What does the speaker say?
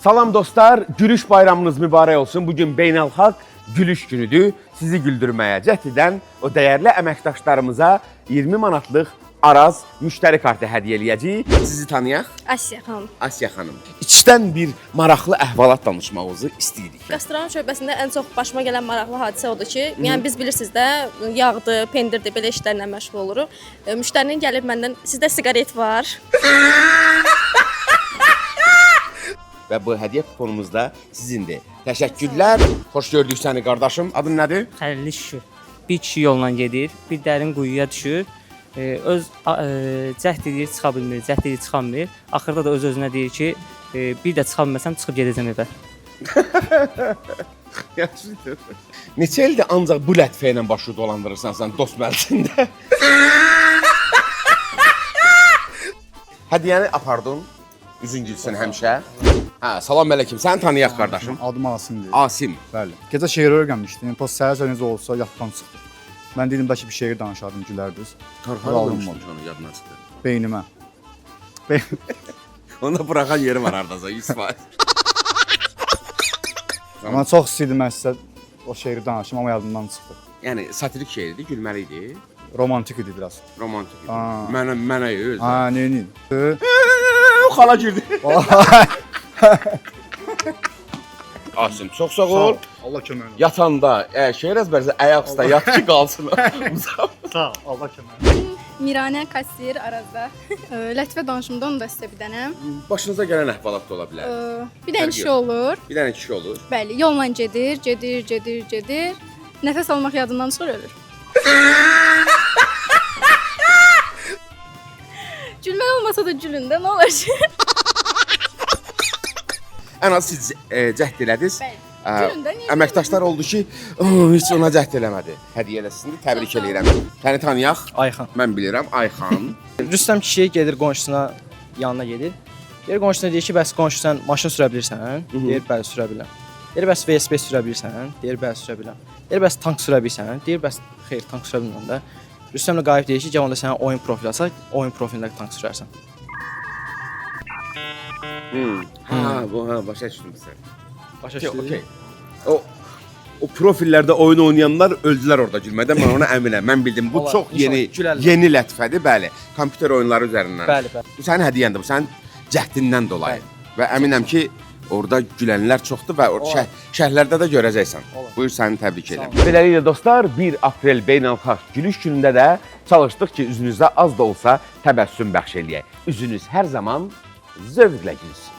Salam dostlar, gülüş bayramınız mübarək olsun. Bugün beynəlxalq gülüş günüdür. Sizi güldürməyə cəhd edən o dəyərli əməkdaşlarımıza 20 manatlıq Araz müştəri kartı hədiyyə eləyəcəyik. Sizi tanıyaq. Asiya xanım. Asiya xanım. İçdən bir maraqlı əhvalat danışmağınızı istəyirik. Gastronom şöbəsində ən çox başıma gələn maraqlı hadisə odur ki, yəni biz bilirsiniz də yağdır, pendirdir, belə işlərlə məşğul oluruq. Müştərinin gəlib məndən sizdə siqaret var? Və bu hədiyyə kuponumuz da sizindir. Təşəkkürlər. Xoş gördük səni qardaşım. Adın nədir? Xəlilli şükür. Bir kişi yolla gedir, bir dərin quyuya düşür. Öz cəhd edir, çıxa bilmir, cəhd edir, çıxa bilmir. Axırda da öz-özünə deyir ki, bir də çıxa bilməsəm çıxıb gedəcəm evə. Yaxşıdır. Neçə ildir ancaq bu lətifə ilə başı dolandırırsan sən dost məclisində? Hədiyyəni apardın. Üzün gülsün həmişə. Hə, salam əleykum. Səni tanıyaq qardaşım. Adım Asimdir. Asim. Bəli. Gecə şeir öyrənmişdim. Post səhər necə olsa yaddan çıxdı. Mən dedim bəlkə bir şeir danışardım, gülərdiniz. Tarxan Alınmadı. olmuşdun onu yadına çıxdı. Beynimə. Onda buraxan yeri var hardasa 100%. Amma çox istəyirdim mən sizə o şeiri danışım, amma yadımdan çıxdı. Yəni satirik şeir idi, gülməli idi, Romantik idi biraz. romantik idi. Aa. Mənə öz. Ha, neyni? Xala girdi. Asim, çox sağ ol. Allah köməyin olsun. Yatanda, şeir əzbərsə ayaq üstə yat ki qalsın. Uzaq. Sağ ol, Allah köməyin olsun. Miranə kassir Arazda. Lətifə danışımda onu da sizə bir dənə. Başınıza gələn əhvalat da ola bilər. Bir dənə Fərqi kişi yox. olur. Bir dənə kişi olur. Bəli, yolla gedir, gedir, gedir, gedir. Nəfəs almaq yadından çıxır, ölür. Gülmək olmasa da gülün də, nə olar ki? Ən az siz cəhd elədiniz. Bəli. Ə, Gülün də, niyə Əməkdaşlar oldu ki, "Oh, heç ona cəhd eləmədi. Hədiyyə də sizindir. Təbrik eləyirəm. Səni tanıyaq. Ayxan. Mən bilirəm Ayxan. Rüstəm kişi gedir qonşusuna yanına gedir. Deyir qonşusuna deyir ki, bəs qonşu sən maşın sürə bilirsən? Deyir, bəli sürə bilirəm. Deyir, bəs velosiped sürə bilirsən? Deyir, bəli sürə bilirəm. Deyir, bəs tank sürə bilirsən? Deyir, bəs xeyr, tank sürə bilmirəm də. Rüstəm də qayıb deyir ki, gəl onda sənə oyun profili açaq, oyun profilində tank sürərsən. Hə, bu hə, başa düşdüm sən. Başa Okey, düşdün? okey. O profillərdə oyun oynayanlar öldülər orada gülmədən. Mən ona əminəm. Mən bildim. Bu Olar, çox inşallah yeni gülərlər. yeni lətifədir, bəli. Kompüter oyunları üzərindən. Bəli, bəli. Bu sənin hədiyyəndir, bu sənin cəhdindən dolayı. Və əminəm ki, orada gülənlər çoxdur və or şərhlərdə də görəcəksən. Olar. Buyur səni təbrik edirəm. Sağ ol. Beləliklə dostlar, 1 aprel beynəlxalq gülüş günündə də çalışdıq ki, üzünüzə az da olsa təbəssüm bəxş eləyək. Üzünüz hər zaman zövqlə gülsün.